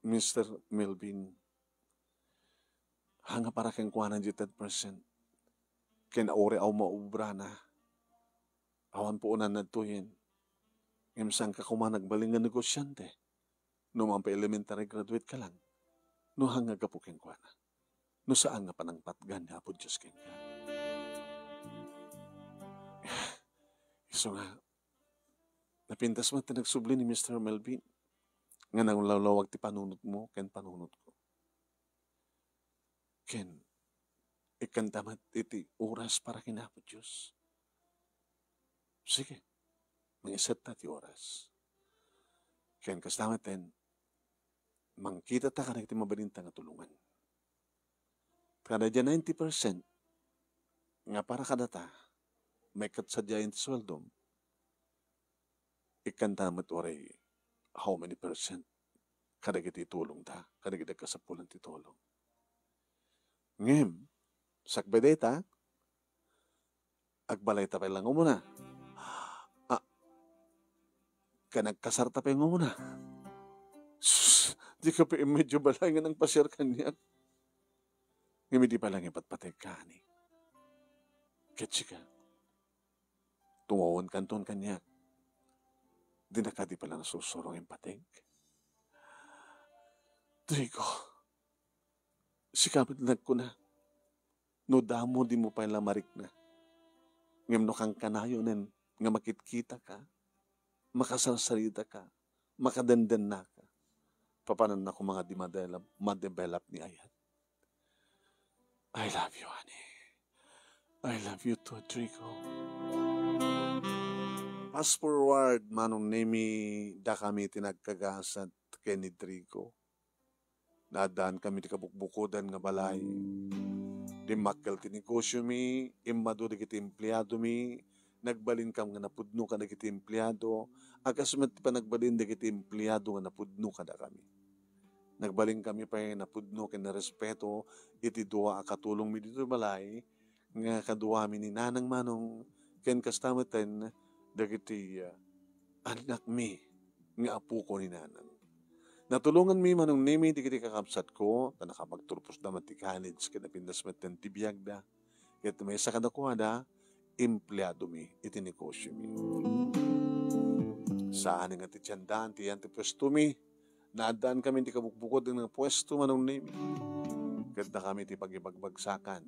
Mister Melvin. Haan nga para kenkuana diay ten percent. Ken uray awan maobrana. Awan puonanna ditoyen. Ngem saanka koma nagbalin nga negosiante. No mangpa-elementary graduate ka lang. No haan nga gapu kenkuana. No saan nga panangpatgan ni Apo Dios kenka. Isu nga, napintas met ti nagsubli ni Mister Melvin nga nanglawlawag ti panunotmo ken panunotko. Ken, ikkanta met iti oras para ken Apo Dios. Sige, mangisetta ti oras. Ken kasta met ten, mangkitata kadagiti mabalinta nga tulongan. Kada diay ninety percent nga para kadata, maikat sadiayen ti sueldom, ikkanta met uray how many percent kadagiti tulongta, kadagiti kasapulan ti tulong. Ngem, sakbay dayta, agbalayta pay lang umuna. Ah, ken agkasarta pay nga umuna. Sus, dika pay medyo balay nga nangpasiar kaniak. Ngem idi pay lang ipatpateg kaani. Ket sika, tumawenkanton kaniak. Dina kadi pay lang nasursuro nga impateg. Trigo, sika met nagkuna, no damo dimo pay la marikna. Ngem no kankanayonen nga makitkitaka, makasarsaritaka, makadendennaka, papananna koma nga di madelap-, madevelop ni ayat. I love you, honey. I love you too, Trigo. Fast forward, Manong Nemi, dakami ti nagkagasat ken ni Trigo. Naaddankami ti kabukbukodan nga balay. Dimmakkel ti negosiomi, immadu dagiti empleadomi, nagbalinkam nga napudno kadagiti empleado, a kas met ti panagbalin dagiti empleado nga napudno kadakami. Nagbalinkami pay napudno ken narespeto iti dua a katulongmi ditoy balay, nga kaduami ni Nanang Manong, ken kasta metten dagiti, ah, annakmi nga apoko ni Nanang. Natulonganmi, Manong Nemi, dagiti kakabsatko, ta nakapagturposda met ti college, ket napintas metten ti biagda. Ket maysa kadakuada, empleadomi iti negosiomi. Saan nga ti tiendaan ti yan ti puestomi, naaddaankami ti kabukbukod nga puesto, Manong Nemi. Ket dakami ti pagibagbagsakan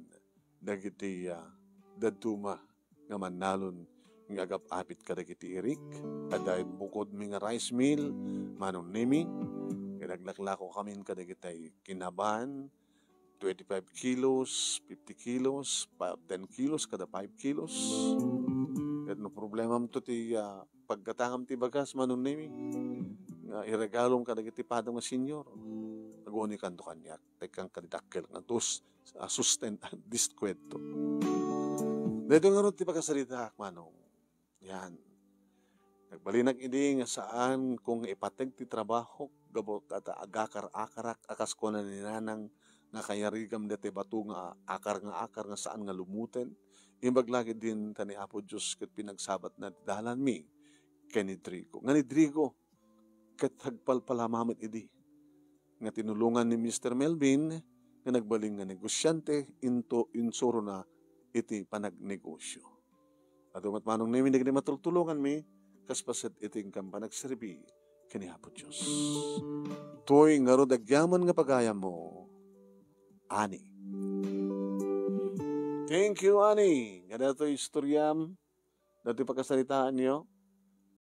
dagiti, ah, dadduma nga mannalon nga agap-apit kadagiti irik. Adda bukodmi nga rice mill, Manong Nemi. Ket naglaklako kamin kadagiti kinaban, twenty-five kilos, fifty kilos, pa-, ten kilos, kada five kilos. Ket no problemam to ti, ah, paggatangam ti bagas, Manong Nemi, nga iregalom kadagiti padam nga senior, agunikanto kaniak, tekkan kadi dakkel nga dos, ah, susten-, diskwento. Daytoy ngarud ti pakasaritaak, Manong. Yan. Nagbalinak idi nga saan ko nga ipateg ti trabahok gapu ta agakar-akarak a kas kuna ni Nanang, nga kayarigam daytoy bato nga akar nga akar nga saan nga lumuten. Imbag la ketdin ta ni Apo Dios ket pinagsabatna ti dalanmi ken ni Drigo. Nga ni Drigo, ket agpalpalama met idi nga tinulongan ni Mister Melvin nga nagbalin nga negosyante into insurona iti panagnegosyo. Adu met manong nemi dagiti matultulonganmi kas paset iti inkam panagserbi ken ni Apo Dios. Toy ngarud agyaman nga pagayammo, Ani. Thank you, Ani. Nga daytoy istoriam, daytoy pakasaritaanyo,